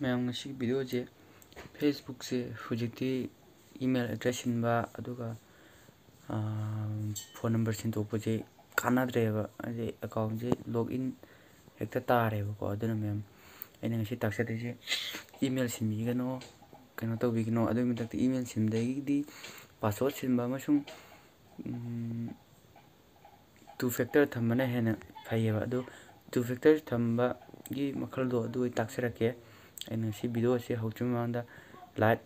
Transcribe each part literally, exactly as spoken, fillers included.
ꯃꯌꯥꯝ, ꯉꯁꯤꯒꯤ ꯚꯤꯗꯤꯑꯣꯁꯦ, ꯐꯦꯁꯕꯨꯛꯁꯦ ꯍꯧꯖꯤꯛꯇꯤ ꯏꯃꯦꯜ ꯑꯦꯗ꯭ꯔꯦꯁ ꯁꯤꯟꯕ, ꯑꯗꯨꯒ ꯐꯣꯟ ꯅꯝꯕꯔ ꯁꯤꯟꯗꯣꯛꯄꯁꯦ ꯀꯥꯟꯅꯗ꯭ꯔꯦꯕ, ꯍꯥꯏꯗꯤ ꯑꯦꯀꯥꯎꯟꯁꯦ ꯂꯣꯒ ꯏꯟ ꯍꯦꯛꯇ ꯇꯥꯔꯦꯕꯀꯣ꯫ ꯑꯗꯨꯅ ꯃꯌꯥꯝ, ꯑꯩꯅ ꯉꯁꯤ ꯇꯥꯛꯆꯗꯣꯏꯁꯦ, ꯏꯃꯦꯜ ꯁꯤꯟꯕꯤꯒꯅꯣ, ꯀꯩꯅꯣ ꯇꯧꯕꯤꯒꯅꯣ꯫ ꯑꯗꯨꯒꯤ ꯃꯊꯛꯇ ꯏꯃꯦꯜ ꯁꯤꯟꯕꯗꯒꯤꯗꯤ ꯄꯥꯁꯋꯥꯔꯗ ꯁꯤꯟꯕ ꯑꯃꯁꯨꯡ ꯇꯨ ꯐꯦꯛꯇꯔ ꯊꯝꯕꯅ ꯍꯦꯟꯅ ꯐꯩꯌꯦꯕ꯫ ꯑꯗꯨ ꯇꯨ ꯐꯦꯛꯇꯔ ꯊꯝꯕꯒꯤ ꯃꯈꯜꯗꯣ ꯑꯗꯨ ꯑꯩ ꯇꯥꯛꯆꯔꯛꯀꯦ꯫ ꯑꯩꯅ ꯉꯁꯤ ꯚꯤꯗꯤꯑꯣꯁꯦ ꯍꯧꯗ꯭ꯔꯤꯉꯩ ꯃꯃꯥꯡꯗ ꯂꯥꯏꯛ,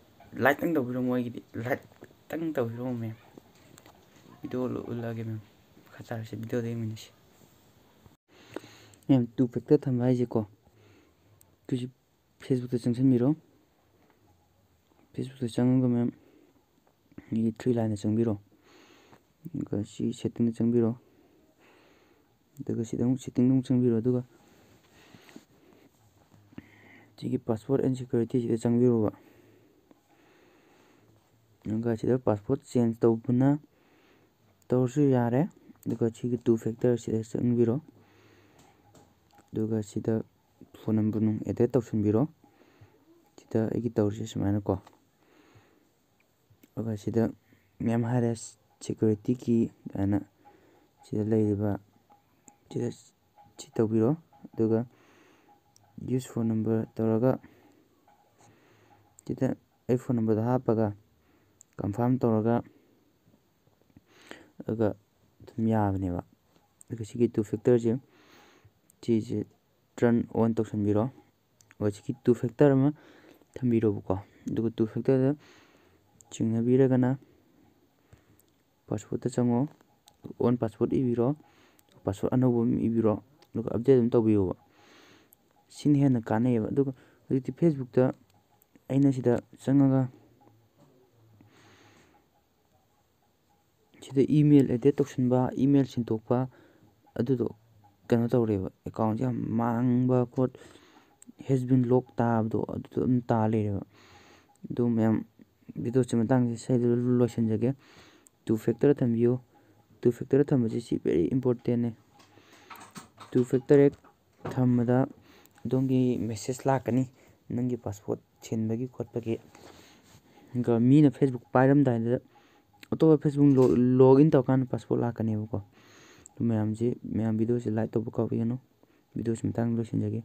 ꯂꯥꯏꯛꯇꯪ ꯇꯧꯕꯤꯔꯝꯃꯣ, ꯑꯩꯒꯤꯗꯤ ꯂꯥꯏꯛꯇꯪ ꯇꯧꯕꯤꯔꯝꯃꯣ ꯃꯦꯝ꯫ ꯚꯤꯗꯤꯑꯣ ꯎꯠꯂꯛꯑꯒꯦ ꯃꯦꯝ꯫ ꯃꯈꯥ ꯇꯥꯔꯁꯦ, ꯚꯤꯗꯤꯑꯣꯗ ꯌꯦꯡꯃꯤꯟꯅꯁꯤ꯫ ꯃꯦꯝ, ꯇꯨ ꯐꯦꯛꯇꯔ ꯊꯝꯕ ꯍꯥꯏꯁꯦꯀꯣ, ꯍꯧꯖꯤꯛ ꯐꯦꯁꯕꯨꯛꯇ ꯆꯪꯁꯤꯟꯕꯤꯔꯣ꯫ ꯐꯦꯁꯕꯨꯛꯇ ꯆꯪꯉꯒ ꯃꯦꯝ, ꯃꯤꯒꯤ ꯊ꯭ꯔꯤ ꯂꯥꯏꯟꯗ ꯆꯪꯕꯤꯔꯣ꯫ ꯑꯗꯨꯒ ꯁꯤ ꯁꯦꯠꯇꯤꯡꯗ ꯆꯪꯕꯤꯔꯣ꯫ ꯑꯗꯨꯒ ꯁꯤꯗ ꯑꯃꯨꯛ ꯁꯦꯠꯇꯤꯡꯗ ꯑꯃꯨꯛ ꯆꯪꯕꯤꯔꯣ꯫ ꯑꯗꯨꯒ ꯁꯤꯒꯤ ꯄꯥꯁꯋꯥꯔꯗ ꯑꯦꯟ ꯁꯦꯀ꯭ꯌꯨꯔꯤꯇꯤꯁꯤꯗ ꯆꯪꯕꯤꯔꯣꯕ꯫ ꯑꯗꯨꯒ ꯁꯤꯗ ꯄꯥꯁꯋꯥꯔꯗ ꯆꯦꯟꯖ ꯇꯧꯕꯅ ꯇꯧꯔꯁꯨ ꯌꯥꯔꯦ꯫ ꯑꯗꯨꯒ ꯁꯤꯒꯤ ꯇꯨ ꯐꯦꯛꯇꯔꯁꯤꯗ ꯆꯪꯕꯤꯔꯣ꯫ ꯑꯗꯨꯒ ꯁꯤꯗ ꯐꯣꯟ ꯅꯝꯕꯔ ꯅꯨꯡ ꯑꯦꯗꯦꯠ ꯇꯧꯁꯤꯟꯕꯤꯔꯣ꯫ ꯁꯤꯗ ꯑꯩꯒꯤ ꯇꯧꯔꯤꯁꯦ ꯁꯨꯃꯥꯏꯅꯀꯣ꯫ ꯑꯗꯨꯒ ꯁꯤꯗ ꯃꯦꯝ ꯍꯥꯏꯔꯦ, ꯁꯦꯀ꯭ꯌꯨꯔꯤꯇꯤ ꯀꯤ ꯍꯥꯏꯅ ꯁꯤꯗ ꯂꯩꯔꯤꯕ ꯁꯤꯗ ꯁꯤ ꯇꯧꯕꯤꯔꯣ꯫ ꯑꯗꯨꯒ ꯌꯨꯁ ꯐꯣꯟ ꯅꯝꯕꯔ ꯇꯧꯔꯒ ꯁꯤꯗ ꯑꯩ ꯐꯣꯟ ꯅꯝꯕꯔꯗꯣ ꯍꯥꯞꯄꯒ ꯀꯟꯐꯥꯔꯝ ꯇꯧꯔꯒ ꯑꯗꯨꯒ ꯑꯗꯨꯝ ꯌꯥꯕꯅꯦꯕ꯫ ꯑꯗꯨꯒ ꯁꯤꯒꯤ ꯇꯨ ꯐꯦꯛꯇꯔꯁꯦ ꯁꯤꯁꯦ ꯇꯔꯟ ꯑꯣꯟ ꯇꯧꯁꯟꯕꯤꯔꯣ꯫ ꯑꯗꯨꯒ ꯁꯤꯒꯤ ꯇꯨ ꯐꯦꯛꯇꯔ ꯑꯃ ꯊꯝꯕꯤꯔꯣꯕꯀꯣ꯫ ꯑꯗꯨꯒ ꯇꯨ ꯐꯦꯛꯇꯔꯗ ꯆꯤꯡꯅꯕꯤꯔꯒꯅ ꯄꯥꯁꯋꯥꯔꯗꯇ ꯆꯪꯉꯣ, ꯑꯣꯟ ꯄꯥꯁꯋꯥꯔꯗ ꯏꯕꯤꯔꯣ, ꯄꯥꯁꯋꯥꯔꯗ ꯑꯅꯧꯕ ꯑꯃ ꯏꯕꯤꯔꯣ, ꯑꯗꯨꯒ ꯑꯞꯗꯦꯠ ꯑꯗꯨꯝ ꯇꯧꯕꯤꯌꯣꯕ꯫ ꯁꯤꯅ ꯍꯦꯟꯅ ꯀꯥꯟꯅꯩꯌꯦꯕ꯫ ꯑꯗꯨꯒ ꯍꯧꯖꯤꯛꯇꯤ ꯐꯦꯁꯕꯨꯛꯇ ꯑꯩꯅ ꯁꯤꯗ ꯆꯪꯉꯒ ꯁꯤꯗ ꯏꯃꯦꯜ ꯑꯦꯗꯦꯠ ꯇꯧꯁꯤꯟꯕ, ꯏꯃꯦꯜ ꯁꯤꯟꯗꯣꯛꯄ, ꯑꯗꯨꯗꯣ ꯀꯩꯅꯣ ꯇꯧꯔꯦꯕ, ꯑꯦꯀꯥꯎꯟꯁꯦ ꯌꯥꯝ ꯃꯥꯡꯕ ꯈꯣꯠ, ꯍꯦꯁ ꯕꯤꯟ ꯂꯣꯛ ꯇꯥꯕꯗꯣ ꯑꯗꯨꯗꯣ ꯑꯗꯨꯝ ꯇꯥ ꯂꯩꯔꯦꯕ꯫ ꯑꯗꯨ ꯃꯌꯥꯝ, ꯚꯤꯗꯤꯑꯣꯁꯦ ꯃꯇꯥꯡꯁꯦ ꯁ꯭ꯋꯥꯏꯗ ꯂꯣꯏꯁꯤꯟꯖꯒꯦ꯫ ꯇꯨ ꯐꯦꯛꯇꯔ ꯊꯝꯕꯤꯌꯨ꯫ ꯇꯨ ꯐꯦꯛꯇꯔ ꯊꯝꯕꯁꯦ ꯁꯤ ꯚꯦꯔꯤ ꯏꯝꯄꯣꯔꯇꯦꯟꯅꯦ꯫ ꯇꯨ ꯐꯦꯛꯇꯔ ꯍꯦꯛ ꯊꯝꯕꯗ ꯑꯗꯣꯝꯒꯤ ꯃꯦꯁꯦꯖ ꯂꯥꯛꯀꯅꯤ꯫ ꯅꯪꯒꯤ ꯄꯥꯁꯋꯥꯔꯗ ꯁꯤꯟꯕꯒꯤ ꯈꯣꯠꯄꯒꯤ꯫ ꯑꯗꯨꯒ ꯃꯤꯅ Facebook ꯄꯥꯏꯔꯝꯗꯥꯏꯗ ꯑꯇꯣꯞꯄ Facebook log in ꯇꯧꯔꯀꯥꯟꯗ ꯄꯥꯁꯋꯥꯔꯗ ꯂꯥꯛꯀꯅꯦꯕꯀꯣ꯫ ꯑꯗꯨ ꯃꯌꯥꯝꯁꯤ, ꯃꯌꯥꯝ videoꯁꯤ like ꯇꯧꯕ ꯀꯥꯎꯕꯤꯒꯅꯨ꯫ Videoꯁꯤ ꯃꯇꯥꯡꯗ ꯂꯣꯏꯁꯤꯟꯖꯒꯦ꯫